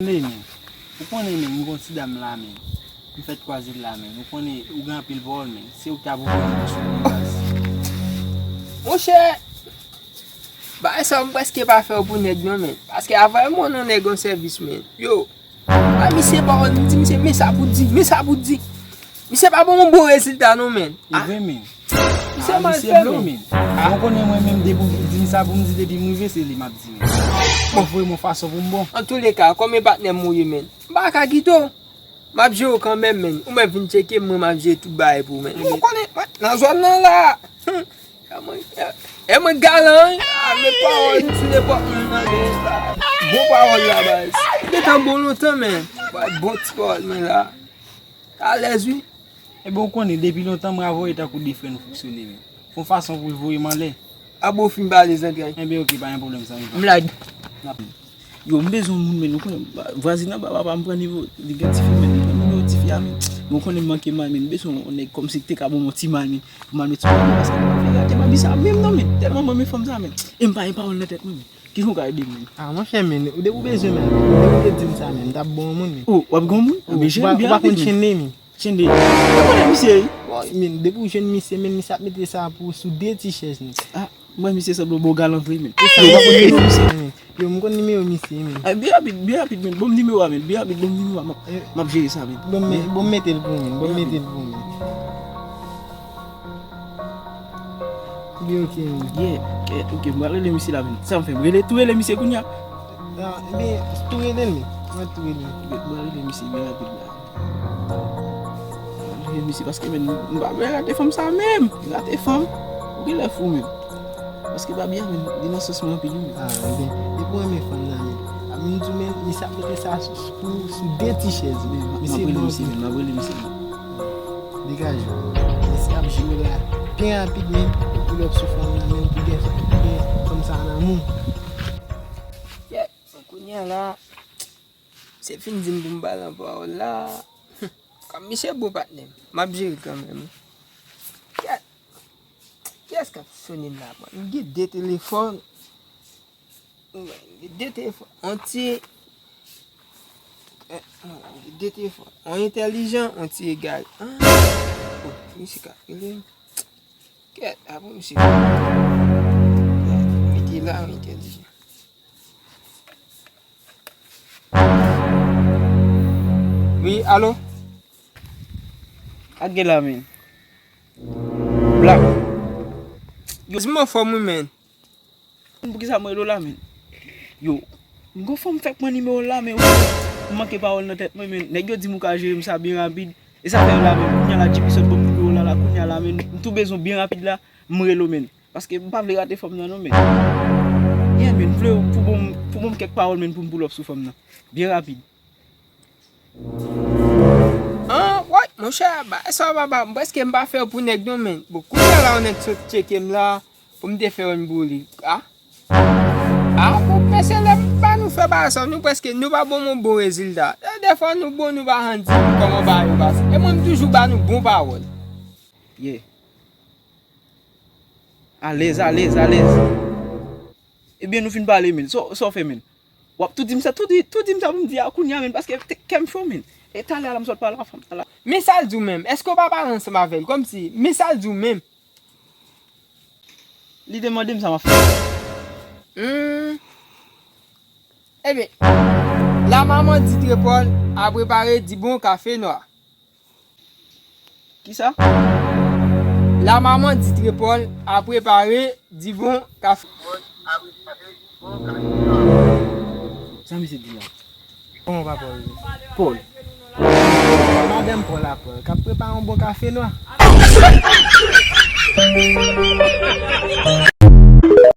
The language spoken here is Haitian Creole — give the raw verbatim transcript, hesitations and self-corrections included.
Tande, men. Ou konnen, men, m gon ti dam la, men. M fèk kwaze l la, men. Ou konnen, ou gen anpil pawòl, men. Se ou ki ta pou pran yon sou mwen, baz. Monchè, bagay sa, m prèske pa fè w pou nèg, non, men. Paske avan m wè yon nèg yon sèvis, men. Yo, a misye pawòl, m di misye, men sa pou di, men sa pou di. Misye pa ban m bon rezilta, non, men. E vre, men. Misye mal fè, men. Mwen konnen mwen menm, depi w di m sa pou m di, depi m rive, se li m ap di, men. Bon, voye m yon fason pou m bon. Antouleka, kòman patnè m ou ye, men? M pa ka kite w. M ap jere w kanmenm, men. Ou mèt vin tcheke m, mwen m ap jere tout bagay pou ou, men. Ou konnen, mwen, nan zòn nan la. E mwen, e mwen galan, wi. A, men pawòl sou nenpòt moun nan, men. Bon pawòl la, baz. Gentan bon lontan, men. Bon ti pawòl, men la. Alèz, wi. Ebyen, ou konnen, depi lontan, mwen avè w e tankou de frè nou fonksyone, men. Fè yon fason pou l voye m anlè. Apre w fin pale zantray. Ebyen, oke, pa gen pwoblèm, sa m va. M la. Yo, m bezwen yon moun, men, ou konnen, vwazin anba papa m pran nivo, li gen tifi, men, li pran nimewo tifi a, men. Men ou konnen m manke may, men, m bezwen yon nèg kòmsi ki te ka ban m yon ti may, men, pou m al met sou may, paske m pa vle rate babi sa menm, non, men. Tèlman m renmen fanm sa, men. E m pa gen pawòl nan tèt mwen, men. Kijan w ka ede m, men? A, monchè, men, ou depi w bezwen, men, depi w te di m sa, men, m t ap bon moun, men. O, w ap gon moun? Ou pa konn Chenley, men. Chenley. Ou konnen misye, wi? Bon, men, depi w jwenn misye, men, misye ap mete sa pou sou de ti chèz, men. A, mwen, misye sanble yon bon galantre, men. Yo, w ap konn nimewo misye, men. Yo, m konn nimewo misye, men. A, byen rapid, byen rapid, men. Bon, nimewo a, men. Byen rapid, bon, nimewo a. M ap, m ap jere sa, men. Bon, men, bon, mete l pou mwen, bon, mete l pou mwen. Byen, oke, men. Yeah, yeah, oke, m pral rele misye la, men. Sa m fè, m rele, tou rele misye kounye a? A, byen, tou rele l, men. Mwen tou rele l. Byen, m pral rele misye byen rapid la. Mwen rele misye paske, men, m pa vle rate fanm sa menm. Rate fanm. Ou genlè fou, men. Paske babi a, men, li nan sans mwen anpil, wi, men. A, byen, depi w renmen fanm nan, men. A, m di w, men, misye ap mete sa sou, sou, sou de ti chèz, men. Misye bon anpil. M ap rele misye, men. M ap rele misye, men. Degaje w. Mesye ap jere w la byen rapid, men, pou pull up sou fanm nan, men, pou gen, pou gen fanm sa nan men w. Kèt, kounye a la, se fin di m pou m ba l an pawòl la. Kòm misye bon patnè m, m ap jere l kanmenm. Kèt, kiyès k ap sonnen la, bòy? M gen de telefòn. Mwen, de telefòn. On ti. Eh, mwen, de telefòn. On entèlijan, on ti egare. Ah. Oh, misye ka rele m. Kèt, apre misye. Mete la, on entèlijan. Wi, alo? Ak gen la, men. Black. Yo, di m anfòm wi, men. Poukisa m rele w la, men? Yo, m gon fanm fèk pran nimewo w la, men, m manke pawòl nan tèt mwen, men. Nèg yo di m ou ka jere m sa byen rapid. E sa fè la, men. Kounye a la, Jimmy sot ban m nimewo w la, la, kounye a la, men. M tou bezwen w byen rapid la, m rele w, men. Paske m pa vle rate fanm nan, non, men. Yeah, men, m vle w pou bon, pou bon kèk pawòl, men, pou m pull up sou fanm nan. Byen rapid. An, woy, monchè, bagay sa yo pa, pa, prèske m pa fè yo pou nèg non, men. Bon, kounye a la, yon nèg sot tcheke m la, pou m te fè youn pou li. A? A, bon, men se lè m pa nou fè bagay sa, nou prèske, nou pa ban m yon bon rezilta. E dèfwa nou bon, nou pa janm di nou kòman bagay yo pase. E mwen, m toujou ba nou bon pawòl. Yeah. Alèz, alèz, alèz. Ebyen, nou fin pale, men. Sa, sa w fè, men? W ap tou di m sa, tou di, tou di m sa pou m di a kounye a, men, paske te, kè m cho, men. E talè a la m sot pale a fanm sa la. Men sa l di w menm? Èske w pa pale ansanm avè l? Kòmsi, men sa l di w menm? Li te mande m sa m ap fè. Hmm. Ebyen, la maman di Trepòl a prepare di bon kafe nwa. Kisa? La maman di Trepòl a prepare di bon kafe. Sa misye di la? Kòman pa Pòl? Pòl. Madanm Pòl a Pòl k ap prepare yon bon kafe nwa.